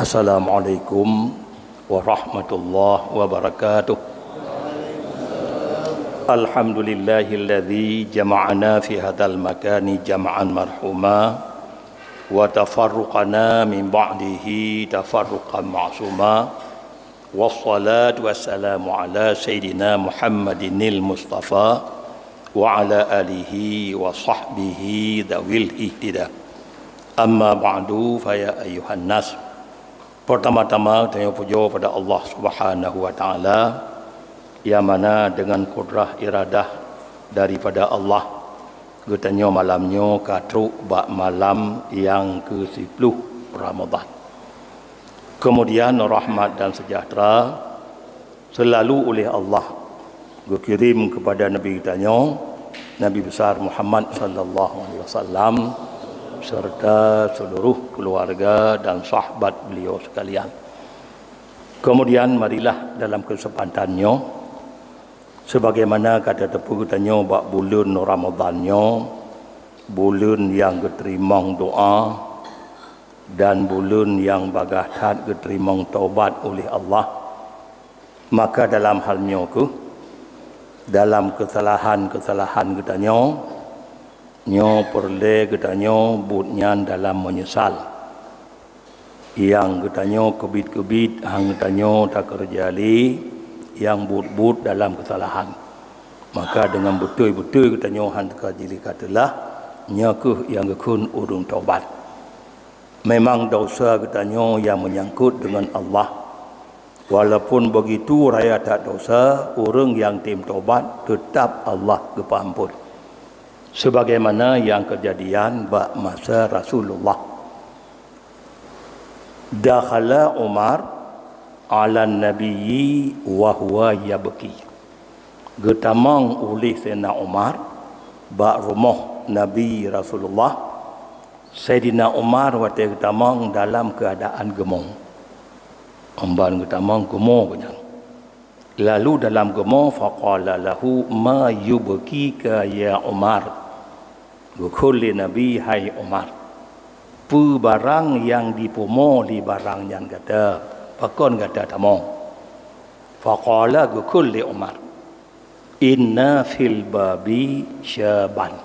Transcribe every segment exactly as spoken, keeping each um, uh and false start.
Assalamualaikum warahmatullahi wabarakatuh. Alhamdulillahilladzi jama'ana fi hadzal makani jam'an marhuma, wa tafarraqana min ba'dihi tafarraqan ma'suma. Wassalatu wassalamu ala sayyidina Muhammadinil Mustafa wa ala alihi wa sahbihi dzawil ihtida. Amma ba'du, fa ya ayyuhan nas. Pertama-tama, tanyoe pujoe pada Allah Subhanahu wa Taala, nyang mana dengan kudrah iradah daripada Allah, geutanyoe malam nyoe ka trok bak malam nyang keu siploh Ramadhan. Kemudian, rahmat dan sejahtera selalu oleh Allah geukirém kepada Nabi geutanyoe, Nabi Besar Muhammad sallallahu alaihi wasallam, serta seluruh keluarga dan sahabat beliau sekalian. Kemudian, marilah dalam kesempatan nyoe, sebagaimana ka tateupeue geutanyoe bak buleuen Ramadhan nyoe, buleuen nyang geuteurimong doa dan buleuen nyang bagaih that geuteurimong taubat oleh Allah, maka dalam hal nyoe keuh, dalam keusalahan-keusalahan geutanyoe, nyoe peureulée geutanyoe buet nyan dalam meunyeusal. Nyang geutanyoe keubiet-keubiet han geutanyoe takeureuja lé, nyang buet-buet dalam keusalahan. Maka deungon beutôi-beutôi geutanyoe han teuka jilika teulah, nyoe keuh nyang geukheun ureuëng taubat. Memang desya geutanyoe nyang meunyangkot deungon Allah. Walaupun begitu raya that desya, ureuëng nyang tem taubat teutab Allah geupeuamphon. Sebagaimana nyang keujadian bak masa Rasulullah. Dakhala Umar 'alan Nabiyyi wa huwa yabki. Geutamong uléh Saidina Umar bak rumoh Nabi Rasulullah. Saidina Umar watée geutamong dalam keuadaan geumoe. Amban geutamong geumoe geuh nyan. Lalu dalam geumoe, faqala lahu, "Ma yubkika ya Umar?" Geukheun lé Nabi, "Hai Umar, peue barang nyang jipeumoe lé barang nyan gata? Pakon gata tamoe?" Faqala, geukheun lé Umar, "Inna fil babi syaban."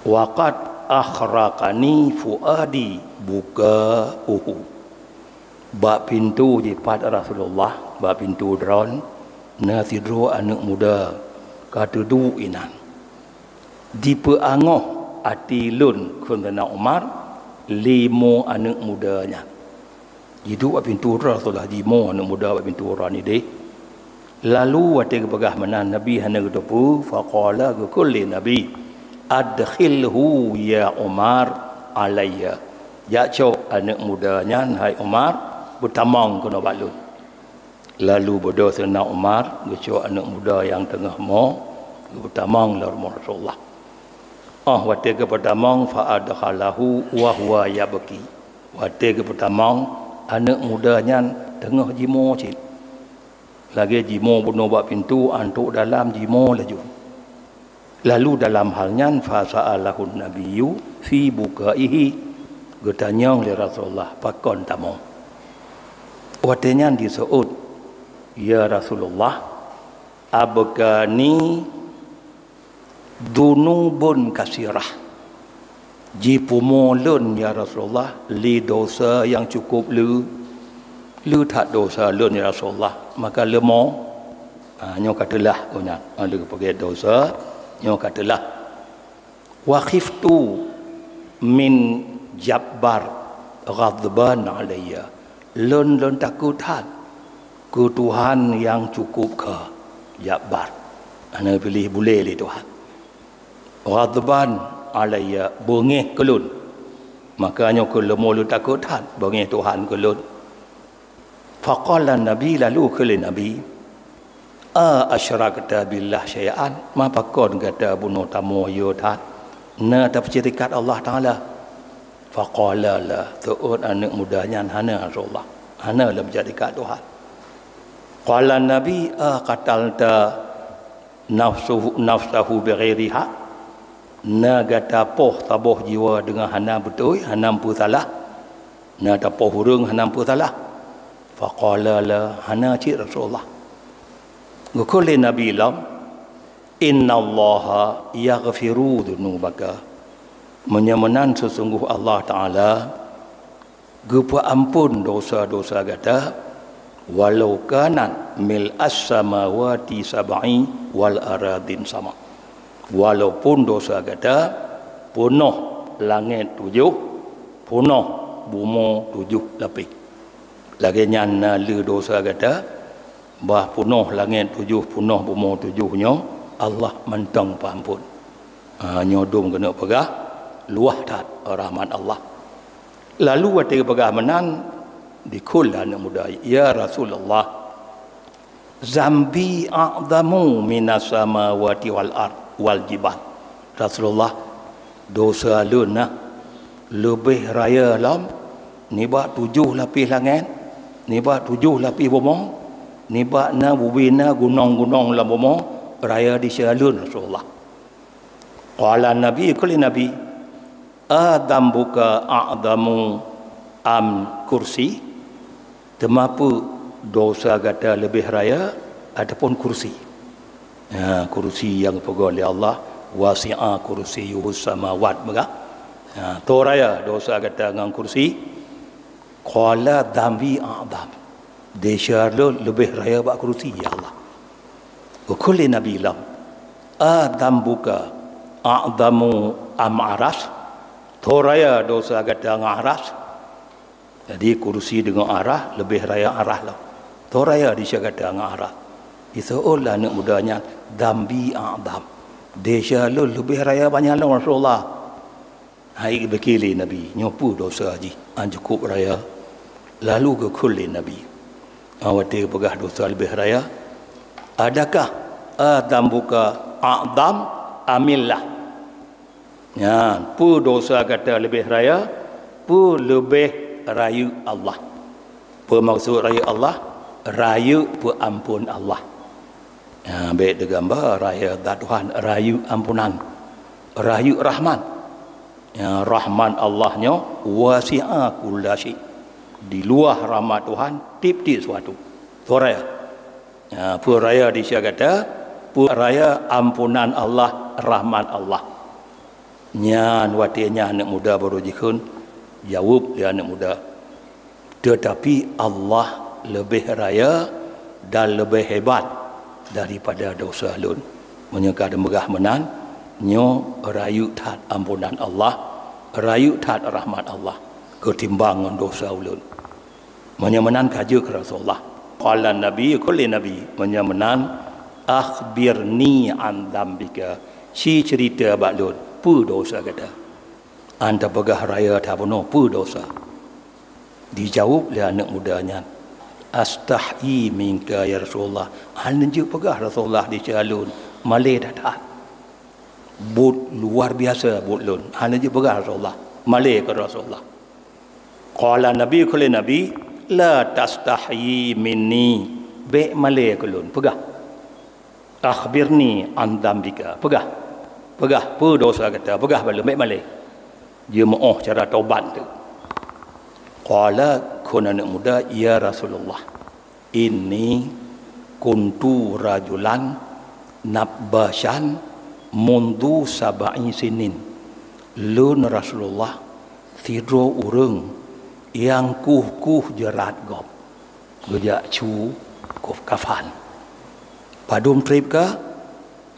"Wa qad akhraqani fuadi buka'uhu." Bak pintoe jipat Rasulullah, bak pintoe droe, na sidroe aneuëk muda ka teuduek inan. Jipeuangoh até lôn, kheun Saidina Umar, lé mo aneuëk muda nyan. Jiduek bak pintoe droe Rasulullah, jimoe aneuëk muda bak pintoe droe nyan deh. Lalu watée geupeugah meunan, Nabi hana geuteupeue, faqala, geukheun lé Nabi, "Adkhilhu ya Umar alayya." Jak cok aneuëk muda nyan, hai Umar, beutamong keunoe bak lôn. Lalu beudôh Saidina Umar geucok aneuëk muda nyang teungoh mo, geupeutamong lam rumoh Rasulullah. Óh watée geupeutamong, fa adkhalahu wa huwa yabki. Watée geupeutamong, aneuëk muda nyan teungoh jimoe cit. Lagée jimoe bunoe bak pintoe, antok dalam jimoe laju. Lalu dalam hal nyan, fa sa'alahun nabiyyu fi bukaihi, geutanyong lé Rasulullah, "Pakon tamoe?" Watée nyan jiseuôt, "Ya Rasulullah, abkani dzunubun katsirah." Jipeumoe lôn, ya Rasulullah, lé desya nyang cukup le. Le that desya lôn, ya Rasulullah, maka leumo. Ha, nyoe ka teulah geuh nyan. Ha, lé geupeugét desya, nyoe ka teulah. "Wa khiftu min jabbar ghadban alayya." Lôn, lôn takot that keu Tuhan nyang cukup keu, Jabbar. Hana piléh bulée lé Tuhan. "Ghadban alayya," beungéh keu lôn. Maka nyoe keuh leumo lôn takot that, beungéh Tuhan keu lôn. Faqala Nabi, lalu kheun lé Nabi, "A asyrakta billah syai'an?" Ma pakon gata bunoe tamoe yue that? Na tapeusyirikat Allah Taala? Faqala la, seuôt aneuëk muda nyan, "Hana, Rasulullah. Hana lôn peusyirikat Tuhan." Qala Nabi, "A qatalta nafsuhu, nafsahu bighairi haq?" Na gata poh saboh jiwa deungon hana beutôi, hana meupeusalah? Na tapoh ureuëng hana peusalah. Faqala la, hana cit Rasulullah. Geukheun lé Nabi lom, "Innallaha yaghfiru dzunubaka." Meunyoe meunan, seusungguh Allah Taala geupeuamphon dosa-dosa gata, walau kanat mil as-samawati sab'i wal aradin sama. Walaupun dosa gata peunoh langét tujoh, peunoh bumoe tujoh lapéh. Lagée nyan na le dosa gata, bah peunoh langét tujoh, peunoh bumoe tujoh nyoe, Allah mantong peuamphon. Ha, nyoe dum keuneuk peugah, luwah that rahmat Allah. Lalu watée geupeugah meunan, dikheun lé aneuëk muda, "Ya Rasulullah, zambi a'zamu minas samawati wal ard wal jibal." Rasulullah, dosa lôn na leubeh raya lom nibak tujoh lapéh langét, nibak tujoh lapéh bumoe, nibak na bubena gunong-gunong lam bumoe, raya desya lôn, Rasulullah. Qala Nabi, kheun lé Nabi, "A dzambuka a'zamu am kursi?" Teuma peue dosa gata leubeh raya ataupun kursi? Ha, kursi nyang geupeugah lé Allah, "Wasi'a kursiyuhus samawat," peugah. Ha, toh raya dosa gata ngon kursi? Qala, "Dzambi a'zam." Desya lôn leubeh raya bak kursi, ya Allah. Geukheun lé Nabi lom, "A dzambuka a'zamu am aras?" Toh raya dosa gata ngon aras? Jadi kursi deungon aras leubeh raya aras lom. Toh raya desya gata ngon aras? Iseuôt lé aneuëk muda nyan, "Dzambi a'zam." Desya lôn leubeh raya banyak lom, Rasulullah. Hai geubeuki lé Nabi, nyoe peue dosa jih, an cukôp raya. Lalu geukheun lé Nabi, watée geupeugah dosa leubeh raya, "Adakah a dzambuka a'zam amillah?" Nyan, peue dosa gata leubeh raya, peue leubeh rayeuk Allah. Peue maksud rayeuk Allah? Rayeuk peuamphon Allah. Ya, bék teugamba raya zat Tuhan, rayeuk ampunan, rayeuk rahmat. Ya, rahmat Allah nyoe wasi'a kulla syai. Di luwa rahmat Tuhan, tieb-tieb suatu. Toh raya. Ya, peue raya desya gata, peue raya ampunan Allah, rahmat Allah. Nyan watée nyan aneuëk muda barô jikheun, jaweueb lé aneuëk muda, "Teutapi Allah leubeh raya dan leubeh hebat daripada dosa lôn." Meunyoe ka teupeugah meunan, nyoe rayeuk that ampunan Allah, rayeuk that rahmat Allah keutimbang ngon dosa ulôn. Meunyoe meunan ka jeuet keu Rasulullah. Qala Nabi, kheun lé Nabi, meunyoe meunan, "Akhbirni an dzambika." Ci ceurita bak lôn, peue dosa gata? An tapeugah raya that bunoe, peue dosa? Dijaweueb lé aneuëk muda nyan, "Astahyi minka ya Rasulullah." Hana jeuet peugah Rasulullah desya lôn, malée that-that. Buet luar biasa buet lôn. Hana jeuet peugah Rasulullah, malée keu Rasulullah. Qala Nabi, kheun lé Nabi, "La tastahyi minni." Bék malée keu lôn, peugah. "Akhbirni an dzambika." Peugah. Peugah, peue dosa gata? Peugah bak lôn, bék malée. Jimeu'oh cara tobat tu. Qala, kheun aneuëk muda, "Ya Rasulullah, inni kuntu rajulan nabbasan mundu sab'i sinin." Lôn Rasulullah sidroe ureuëng nyang kueh-kueh jeurat gob, geujak cu kafan. Padum treb ka?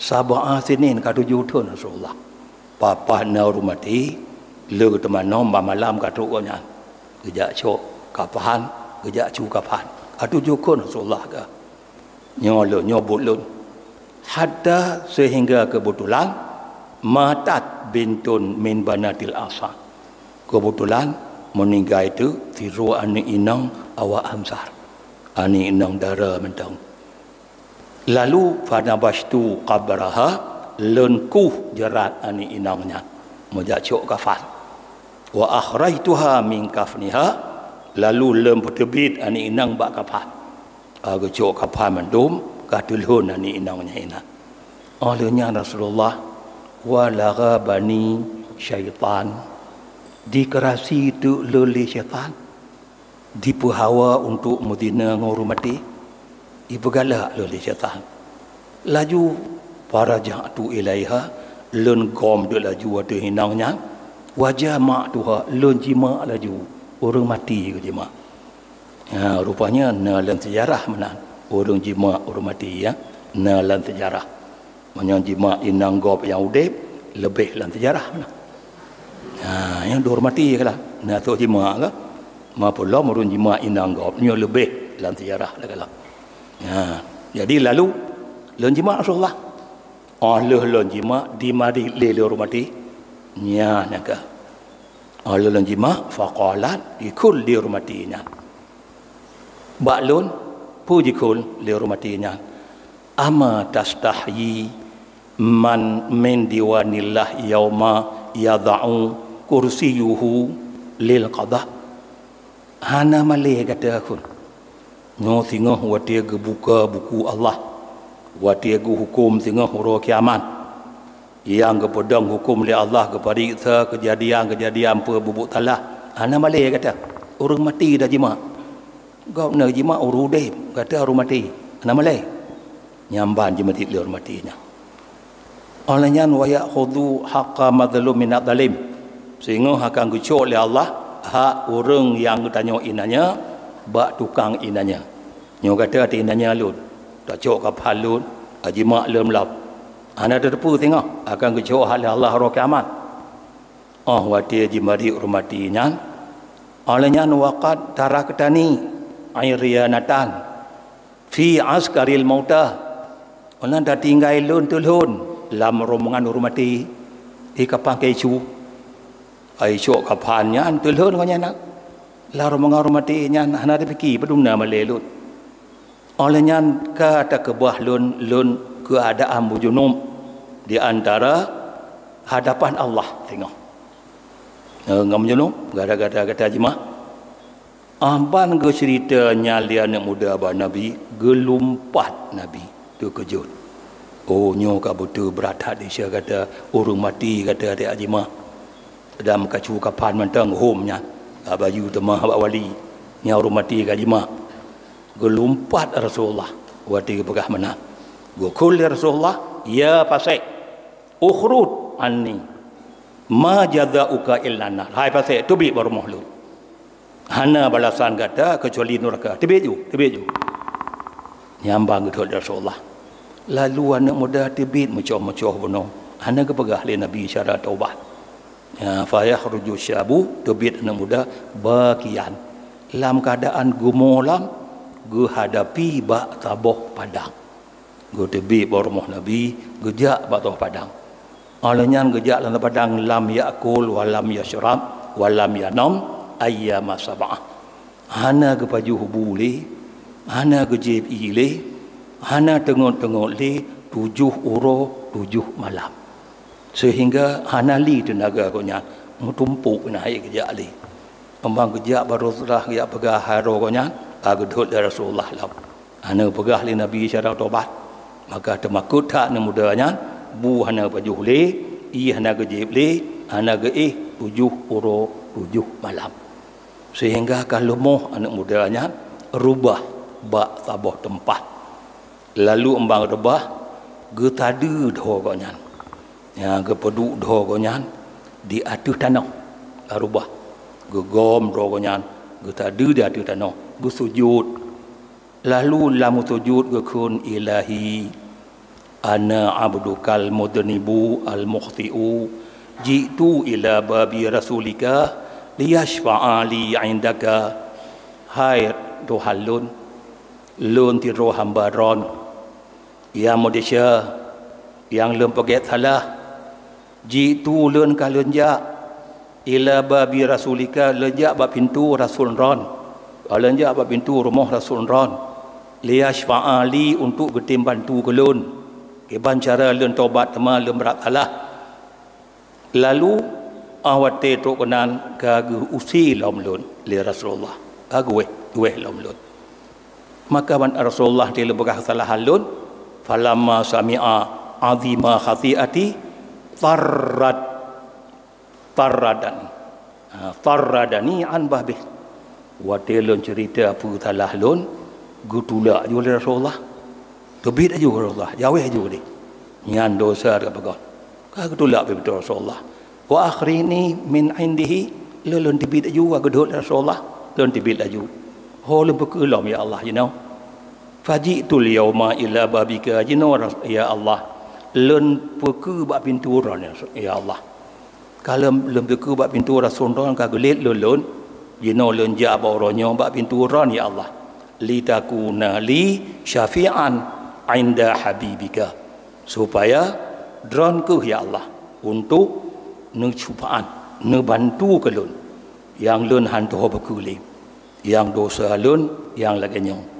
Sab'a sinin, ka tujoh thon Rasulullah. Paih-paih na ureuëng maté, le geuteumanoe, ban malam ka trok gobnyan. Geujak cok kafan, geujak cu kafan. Ka tujoh thon Rasulullah ka. Nyoe lôn, nyoe buet lôn. Hatta seuhingga keubeutulan matat bintun min banatil Ansar. Keubeutulan meuninggai teuk sidroe aneuëk inong awak Ansar. Aneuëk inong dara mantong. Lalu, "Fanabashtu qabraha," lôn kueh jeurat aneuëk inong nyan, meujak cok kafan. "Wa akhrajtuha min kafniha," lalu lôn peuteubiet aneuëk inong bak kafan. Ka geucok kafan mandum, ka teulhon aneuëk inong nyan inan. Óh lheueh nyan Rasulullah, "Wa laghabani syaitan," dikeurasi teuk lôn lé syaitan. Dipeuhawa untuk meuzina ngon ureuëng maté, ipeugalak lé syaitan. Laju, faraja'tu ilaiha, lôn gom deuek laju ateueh inong nyan, wa jama'tuha, lôn jimak laju, ureuëng maté keu jimak. Ha, rupanya na lam seujarah meunan, ureuëng jimak ureuëng maté, ya, na lam seujarah. Meunyoe jimak inong gob nyang udeb, leubeh lam seujarah meunan. Ha, nyang dua ureuëng maté keulah. Na trok jimak ka? Meupeulom ureuëng jimak inong gob, nyoe leubeh lam seujarah lagée lam. Ha, jadi lalu lôn jimak Rasulullah. Óh lheueh lôn jimak, dimari lé lé ureuëng maté. Nyan ka. Óh lheueh lôn jimak, faqalat, jikheun lé ureuëng maté nyan. Bak lôn, peue jikheun lé ureuëng maté nyan? Ama tastahyi man min diwanillah yauma yadha'u kursiyuhu lil qada. Hana malée gata kheun. Nyoe singoh watée geubuka buku Allah, watée geuhuköm singoh uroe kiamat. Nyang geupeudong huköm lé Allah, geupareksa keujadian-keujadian peue bubuet salah. Hana malée gata. Ureuëng maté dah jimak. Gobnyan jimak ureuëng udeb, gata ureuëng maté. Hana malée. Nyan ban jimeudit lé ureuëng maté nyan. Óh lheueh nyan, wa ya'khudhu haqqa mazlum minadh dhalim. Singoh akan geucok lé Allah hak ureuëng nyang geutanyoe iénanya bak tukang iénanya. Nyoe gata teuh iénanya lôn, tacok kaphan lôn, jimak lom-lom. Hana tateupeue singoh akan geucok hak lé Allah uroe kiamat. Óh watée jimeudit ureuëng maté nyan, óh lheueh nyan, wa qad taraktani iryanatan fi askaril mauta. Óh lheueh nyan tatinggai lôn teulhon lam rombongan ureuëng maté, di kaphan keusu. Ai cok kaphan nyan teulhon ngon nyan na. Lam rombongan ureuëng maté nyan hana tapike padum na malée lôn. Óh lheueh nyan ka takeubah lôn, lôn keuadaan meujunub di antara hadapan Allah singoh. Ngon meujunub gara-gara gata jimak. Óh ban geuceurita nyan lé aneuëk muda bak Nabi, geulumpat Nabi, teukeujot. Oh, nyoe ka beutôi brat that desya gata, ureuëng maté gata tajak jimak. Dan meukacu kaphan mantong hom nyan, bak baju teuma bak wali, nyan ureuëng maté ka jimak. Geulumpat Rasulullah watée geupeugah meunan. Geukheun lé Rasulullah, "Ya fasek, ukhruj anni, ma jazauka illa nar." Hai fasek, teubiet bak rumoh lôn. Hana balasan gata keucuali nuraka. Teubiet ju, teubiet ju. Nyan ban geudhôt lé Rasulullah. Lalu aneuëk muda teubiet meucoh-meucoh bunoe. Hana geupeugah lé Nabi syara taubat. Ya, fayakhruju syabu, teubiet aneuëk muda bakian. Lam keuadaan geumolam, geuhadapi bak saboh padang. Geuteubiet bak rumoh Nabi, geujak bak saboh padang. Óh lheueh nyan geujak lam padang, lam yakul wa lam yasyrab wa lam yanam ayyama sab'ah. Hana geupajoh bu lé, hana geujieb ié lé, hana teungeut-teungeut lé, tujoh uroe, tujoh malam. Seuhingga hana lé teunaga gobnyan, meutumpôk na hai geujak lé. Teuma geujak bak Rasulullah, geujak peugah hai droe gobnyan, ka geudhôt lé Rasulullah lom. Hana peugah lé Nabi syara taubat. Maka teumakot that aneuëk muda nyan, bu hana pajoh lé, ié hana geujieb lé, hana geuéh tujoh uroe tujoh malam. Seuhingga ka leumoh aneuëk muda nyan reubah bak saboh teumpat. Lalu ban reubah, geusadeue droe gobnyan. Ya, geupeuduek droe gobnyan di ateueh tanoh, ka reubah. Geugom droe gobnyan, geusadeue di ateueh tanoh, geusujut. Lalu lam sujut geukheun, "Ilahi, ana abdukal mudnibu al-mukhti'u, ji'tu ila babi rasulika liyasyfa'a li 'indaka." Hai Tuhan lôn, lôn sidroe hamba droen nyang meudesya, nyang lôn peugét salah. Ji'tu, lôn ka lôn jak, ila babi rasulika, lôn jak bak pintoe rasul droen. Lôn jak bak pintoe rumoh rasul droen. Liyasyfa'a li, untuk geutem bantu keu lôn. Kiban cara lôn tobat teuma lôn brat salah. Lalu, óh watée trok keunan ka geu-use lom lôn lé Rasulullah. Ka geuwéh, geuwéh lom lôn. Maka ban Rasulullah di lôn peugah keusalahan lôn, falamma sami'a 'azima khati'ati, tarrad, tarradan. Ha, tarradani an bahbih. Watée lôn ceurita peue salah lôn, geutulak ju lé Rasulullah. Teubiet aju Rasulullah, jaweueb aju deh. Nyan dosa teupeugah. Ka geutulak beutôi Rasulullah. Wa akhrijni min indihi, lôn, lôn teubiet aju, ka geudhôt lé Rasulullah, lôn teubiet aju. Ho lôn peukeu lom, ya Allah, jinoe. Faji'tul yauma ila babika, jinoe Ras-, ya Allah, lôn peukeu bak pintoe droen, ya Allah. Ka lôn, lôn peukeu bak pintoe raseueng droen ka geulet lôn, lôn, jinoe lôn jak bak uroe nyoe bak pintoe droen, ya Allah. Litakuna li syafi'an inda habibika. Supaya droen kheueh, ya Allah, untuk neusyufaat, neubantu keu lôn, nyang lôn hana teupeukeu lé, nyang dosa lôn nyang lagée nyoe.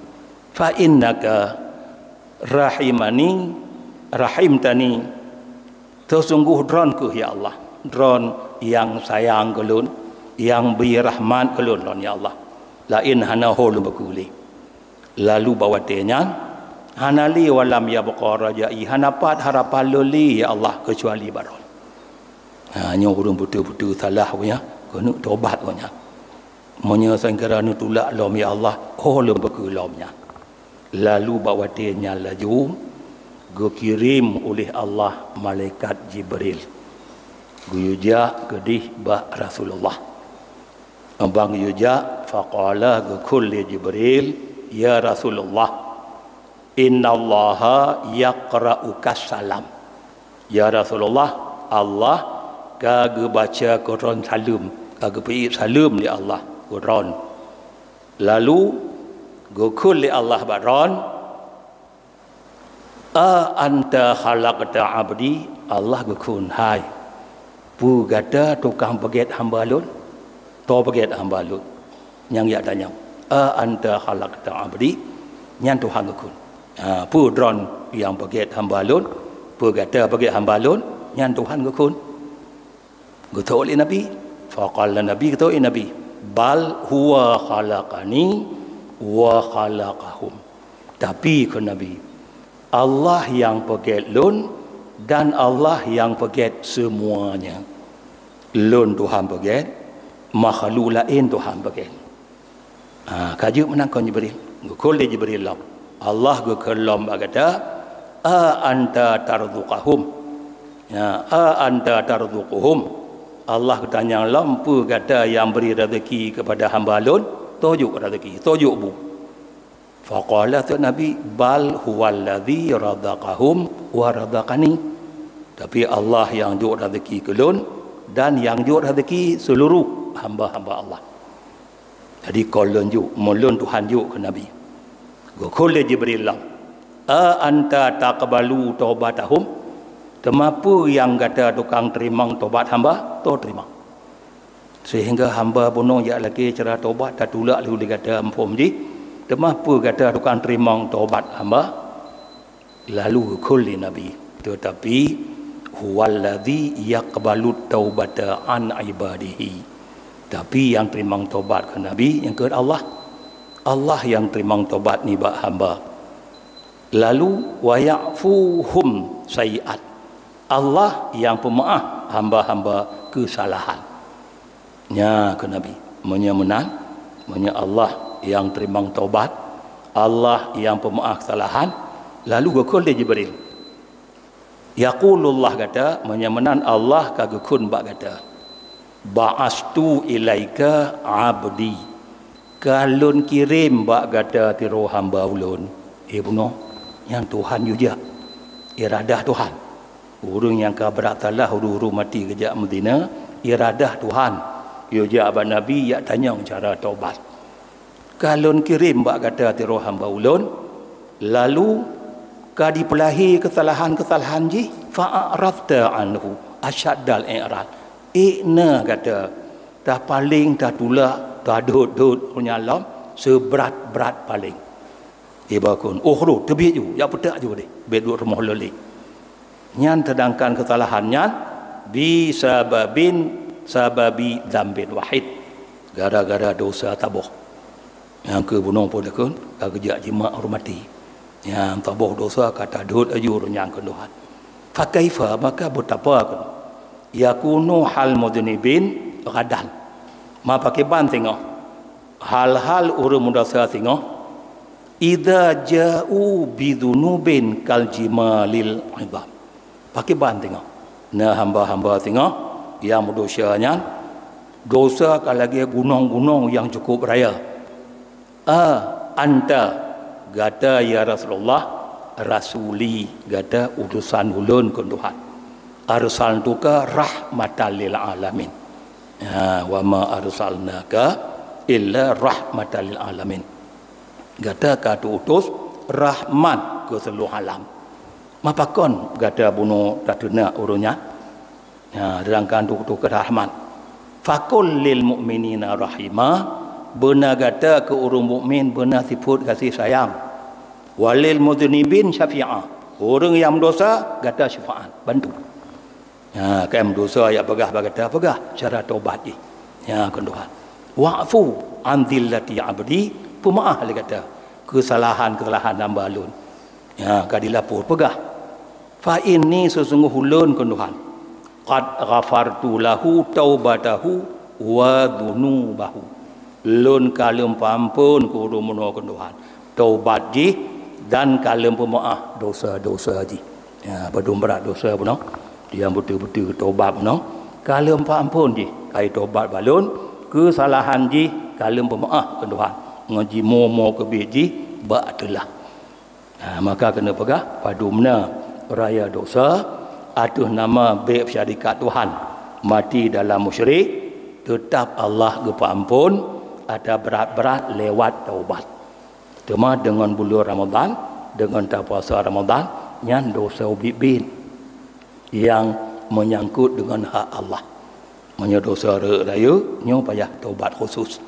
Fa innaka rahimani, rahimtani, Sesungguh droen kheueh, ya Allah, droen nyang sayang keu lôn, nyang bri rahmat keu lôn, ya Allah. Laén hana ho lôn peukeu lé. Lalu bak watée nyan, hana lé walam yabqa raja'i, hana pat harapan lôn lé, ya Allah, keucuali bak droen. Ha, nyoe ureuëng beutôi-beutôi salah, ya, keuneuk tobat, ya. Meunyoe seukeura neutulak lom, ya Allah, ho lôn peukeu lom nyan. Lalu bak watée nyan laju geukirém uléh Allah malaikat Jibril geuyue jak keudeh bak Rasulullah. Ban geuyue jak, faqala, geukheun lé Jibril, "Ya Rasulullah, innallaha yaqra'ukas salam." Ya Rasulullah, Allah ka geubaca keu droen saleuem, ka geupeuék saleuem lé Allah keu droen. Lalu geukheun lé Allah bak droen, "A anta khalaqta abdi?" Allah geukheun, "Hai, peue gata tukang peugét hamba lôn? Toh peugét hamba lôn?" Nyang jak tanyong, "A anta khalaqta abdi?" Nyan Tuhan geukheun. Ha, peue droen nyang peugét hamba lôn? Peue gata peugét hamba lôn? Nyan Tuhan geukheun. Geutôk lé Nabi. Faqala Nabi, geutôk lé Nabi, "Bal huwa khalaqani wa khalaqahum." Tapi, kheun Nabi, Allah nyang peugét lôn dan Allah nyang peugét seumuanya. Lôn Tuhan peugét, makhluk laén Tuhan peugét. Ha, ka jeuet meunan kon Jibril. Geukheun lé Jibril lom. Allah geukheun lom bak gata, "A anta tarzuquhum?" Ya, "A anta tarzuquhum?" Allah geutanyong lom, "Peue gata nyang bri raseuki keupada hamba lôn? Toh jok raseuki, toh jok bu?" Faqala, geutôk Nabi, "Bal huwallazi razaqahum wa razaqani." Tapi Allah nyang jok raseuki keu lôn dan nyang jok raseuki seuluruh hamba-hamba Allah. Jadi, kon lôn jok, meulôn Tuhan jok keu Nabi. Geukheun lé Jibril lom, "A anta taqbalu taubatahum?" Teuma peue nyang gata tukang teurimong tobat hamba? Toh teurimong. Seuhingga hamba bunoe jak lakée cara tobat tatulak lé gata muphom jih. Teuma peue gata tukang teurimong tobat hamba? Lalu geukheun lé Nabi, "Teutapi, huwallazi yaqbalut taubata an ibadihi." Tapi nyang teurimong tobat keu Nabi nyang kheun Allah. Allah nyang teurimong tobat nibak hamba. Lalu, "Wa ya'fuhum sayyi'at." Allah nyang peumeu'ah hamba-hamba keusalahan. Nya kheun Nabi, meunyoe meunan, meunyoe Allah nyang teurimong tobat, Allah nyang peumeu'ah keusalahan, lalu geukheun lé Jibril, "Yaqulullah," gata, meunyoe meunan Allah ka geukheun bak gata, "Ba'astu ilaika abdi." Ka lôn kirém bak gata sidroe hamba ulôn. Eh, bunoe, nyan Tuhan yue jak. Iradah Tuhan. Ureuëng nyang ka brat salah, ureuëng-ureuëng maté geujak meuzina, iradah Tuhan. Yue jak bak Nabi, jak tanyong cara tobat. Ka lôn kirém bak gata sidroe hamba ulôn, lalu ka jipeulahé keusalahan-keusalahan jih, fa a'radta anhu asyaddal i'rad. Ék na gata tapaleng, tatulak, tadhôt-dhôt ureuëng nyan lom seubrat-brat paleng. Iba kheun, "Ukhruj, teubiet ju, jak peutak ju deh, bék duek rumoh lé." Nyan, seudangkan keusalahan nyan bisababin, sababi dzambin wahid, gara-gara dosa saboh. Nyang keu bunoe pun dikheun, ka geujak jimak ureuëng maté. Nyang saboh dosa ka tadhôt aju ureuëng nyan keu Tuhan. Fakaifa, maka beutapa kheun, yakunu hal mudznibin ghadan. Ma pakriban singoh Hal-hal ureuëng meudesya singoh, idza ja'u bidzunubin kal jimalil idham. Pakriban singoh? Na hamba-hamba singoh nyang meudesya nyan, desya ka lagée gunong-gunong nyang cukup raya. A anta, gata ya Rasulullah, rasuli, gata utusan ulôn keu Tuhan. Arsaltuka rahmatan lil alamin. Ha, wa ma arsalnaka illa rahmatan lil alamin. Gata ka teuutus rahmat keu seuluruh alam. Ma pakon gata bunoe tateunak ureuëng nyan? Ha, sedangkan teuutus keu rahmat. Fakul lil mu'minina rahima, beuna gata keu ureuëng mukmin beuna sifeuet gaséh sayang. Walil mudzinibin syafi'a, ureuëng nyang meudesya gata syafaat, bantu. Ha, keu meudesya nyang peugah bak gata, peugah cara tobat jih. Ya, keu Tuhan. Wa'fu an dzillati abdi, peumeu'ah lé gata keusalahan-keusalahan hamba lôn. Ya, ka dilapor peugah. Fa inni, sesungguh ulôn keu Tuhan, qad ghafartu lahu taubatahu wa dzunubahu. Lôn ka lôn peuamphon keu ureuëng bunoe keu Tuhan taubat jih dan ka lôn peumeu'ah desya-desya jih. Ya, padum brat desya bunoe, nyang beutôi-beutôi taubat bunoe, ka lôn peuamphon jih, ka jitaubat bak lôn, keusalahan jih ka lôn peumeu'ah keu Tuhan, ngon jimoe-moe keubiet jih bak teulah. Ha, maka keuneuk peugah, padum na raya desya ateueh nama bék syarikat Tuhan, mati dalam musyrik, teutab Allah geupeuamphon atra brat-brat lewat taubat. Teuma deungon buleuen Ramadhan, deungon tapuasa Ramadhan, nyan desya ubit-ubit nyang meunyangkot deungon hak Allah. Meunyoe desya rayeuk-rayeuk, nyoe payah tobat khusus.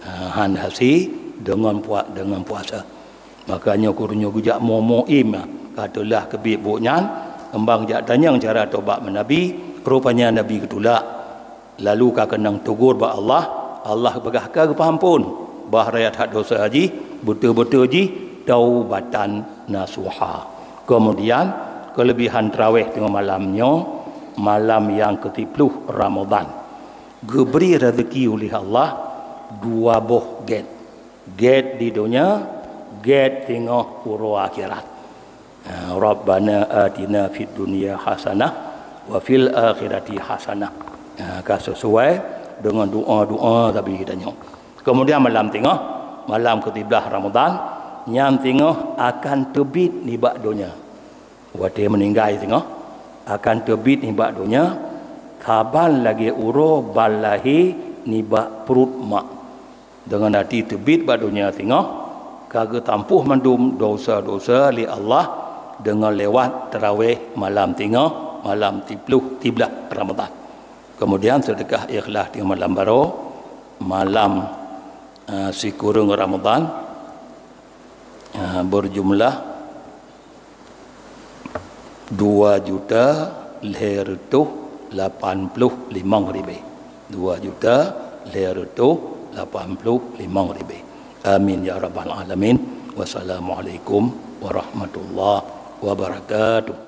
Ha, han hase deungon puat, deungon puasa. Maka nyoe keurunyueng geujak moe-moe im, ka teulah keubiet buet nyan, keumbang jak tanyong cara tobat meunabi, rupanya Nabi geutulak. Lalu ka keunong teugor bak Allah, Allah peugah ka geupeuamphon, bah raya that desya jih, beutôi-beutôi jih taubatan nasuha. Keumudian, keuleubehan taraweh teungoh malam nyoe, malam nyang keusiploh Ramadhan. Geubri raseuki uleh Allah dua boh gét. Gét di donya, gét singoh uroe akhirat. Ha, Rabbana atina fid dunya hasanah wa fil akhirati hasanah. Ha, ka sesuai deungon doa-doa Nabi geutanyoe. Keumudian malam singoh, malam keusiblaih Ramadhan, nyan singoh akan teubiet nibak donya. Watée meuninggai singoh, akan teubiet nibak donya, saban lagée uroe ban lahé nibak pruet mak. Deungon até teubiet bak donya singoh, ka geutampuh mandum desya-desya lé Allah deungon lewat taraweh malam singoh, malam siploh siblaih Ramadhan. Keumudian seudeukah ikhlas teungoh malam baroe, malam, eh, sikureueng Ramadhan, eh, beujumlah dua juta lhée reutôh lapan ploh limong ribée. Dua juta lhée reutôh lapan ploh limong ribée. Amin ya rabbal alamin. Wassalamualaikum warahmatullahi wabarakatuh.